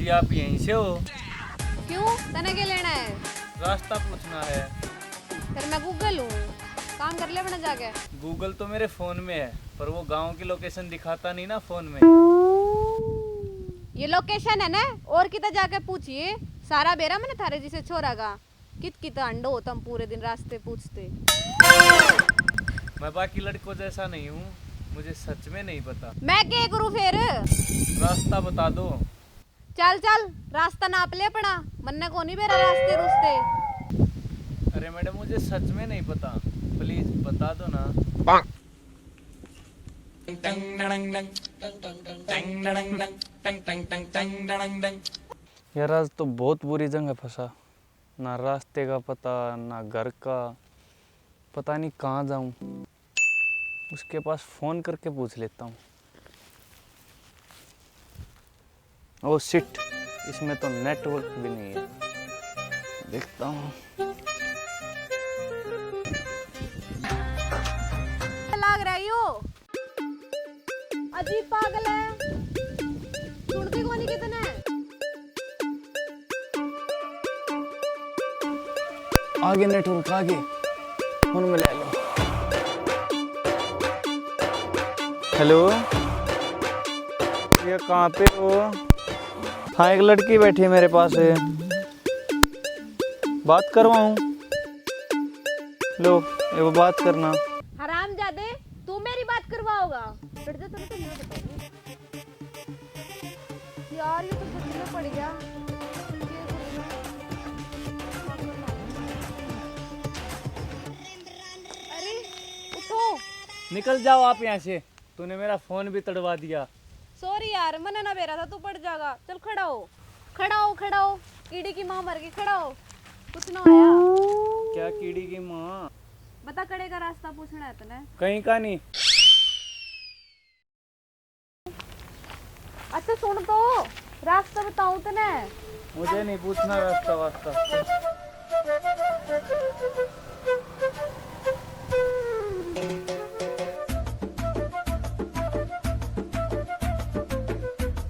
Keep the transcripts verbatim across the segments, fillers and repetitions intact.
आप यहीं से हो? क्यों, तने के लेना है? रास्ता पूछना है। फिर मैं गूगल हूँ, काम कर ले अपना जाके। गूगल तो मेरे फोन में है, पर वो गांव की लोकेशन दिखाता नहीं ना फोन में। ये लोकेशन है ना, और किते जाके पूछिए, सारा बेरा मैंने थारे जिसे छोरा का। कित कित अंडो हो तुम पूरे दिन रास्ते पूछते। मैं बाकी लड़कों जैसा नहीं हूँ, मुझे सच में नहीं पता। मैं के करूँ फिर? रास्ता बता दो। चल चल, रास्ता नाप ले अपना, मन्ने को नहीं बेरा रास्ते रुस्ते। अरे मैडम, मुझे सच में नहीं पता, प्लीज बता दो ना। यार, आज तो बहुत बुरी जगह फंसा, ना रास्ते का पता, ना घर का, पता नहीं कहाँ जाऊँ। उसके पास फोन करके पूछ लेता हूँ। ओ शिट, इसमें तो नेटवर्क भी नहीं है। देखता हूँ। लाग रही हो। अजीब पागल है, सुनती कोनी कितने। आगे नेटवर्क आगे, फोन में ले लो। हेलो, ये कहाँ पे हो? हाँ, एक लड़की बैठी है मेरे पास, बात करवाऊँ? लो, ये वो बात करना। हरामजादे, तू मेरी बात करवाओगा? बैठ जा, तेरे को मैं बताऊंगी। यार, ये तो सच में पड़ गया। अरे, उठो। निकल जाओ आप यहाँ से, तूने मेरा फोन भी तड़वा दिया। सॉरी यार, मने ना बेरा था तू पड़ जाएगा। चल खड़ा हो, खड़ा हो, खड़ा हो। कीड़ी की माँ मर गई, खड़ा हो। कुछ ना होया। क्या कीड़ी की माँ? बता, कड़े का रास्ता पूछना है तने। कहीं का नहीं। अच्छा सुन तो, रास्ता बताऊं तने। मुझे नहीं पूछना रास्ता वास्ता।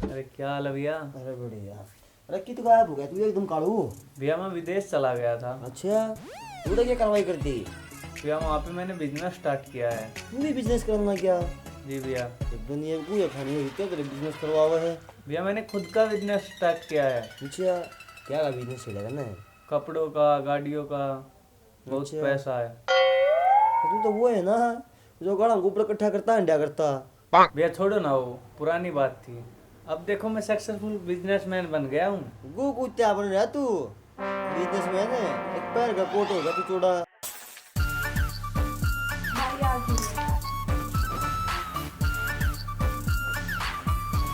अरे क्या हाल है भैया? अरे बढ़िया। अरे कित गायब हो गया तू एकदम कालू? भैया मैं विदेश चला गया था। अच्छा, तूने क्या कार्रवाई कर दी? भैया वहाँ पे मैंने बिजनेस स्टार्ट किया है। तू भी बिजनेस करना क्या? जी भैया। तो दुनिया में कोई खानी हो क्या तेरे बिजनेस करवावा है? भैया मैंने खुद का बिजनेस स्टार्ट किया है। अच्छा, क्या का बिजनेस खोला तूने? कपड़ों का, गाड़ियों का, बहुत अच्छा। पैसा है। तो तू तो वो है ना जो गाड़ा गोबर इकट्ठा करता, हंडिया करता। भैया छोड़ो ना, वो पुरानी बात थी। अब देखो मैं सक्सेसफुल बिजनेसमैन बन गया हूँ। गू कुत्ता बन रहा तू, बिजनेसमैन है। एक पैर का कोट होगा तू चौड़ा।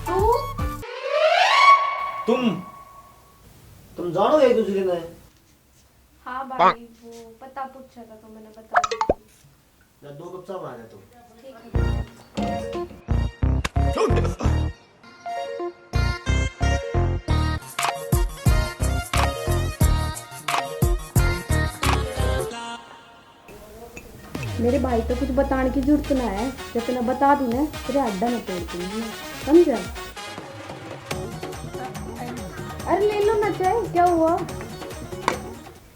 तू? तुम? तुम जानो एक दूसरे ने? हाँ भाई, वो पता पूछा था तो मैंने बता दिया। जा, दो कप चाय बना दे तू। ठीक है। मेरे भाई तो कुछ बताने की जरूरत ना है, जब तूने बता दी ना, तेरे हड्डा ना तोड़ दूंगी मैं, समझा? अरे ले लो ना चाय, क्या हुआ?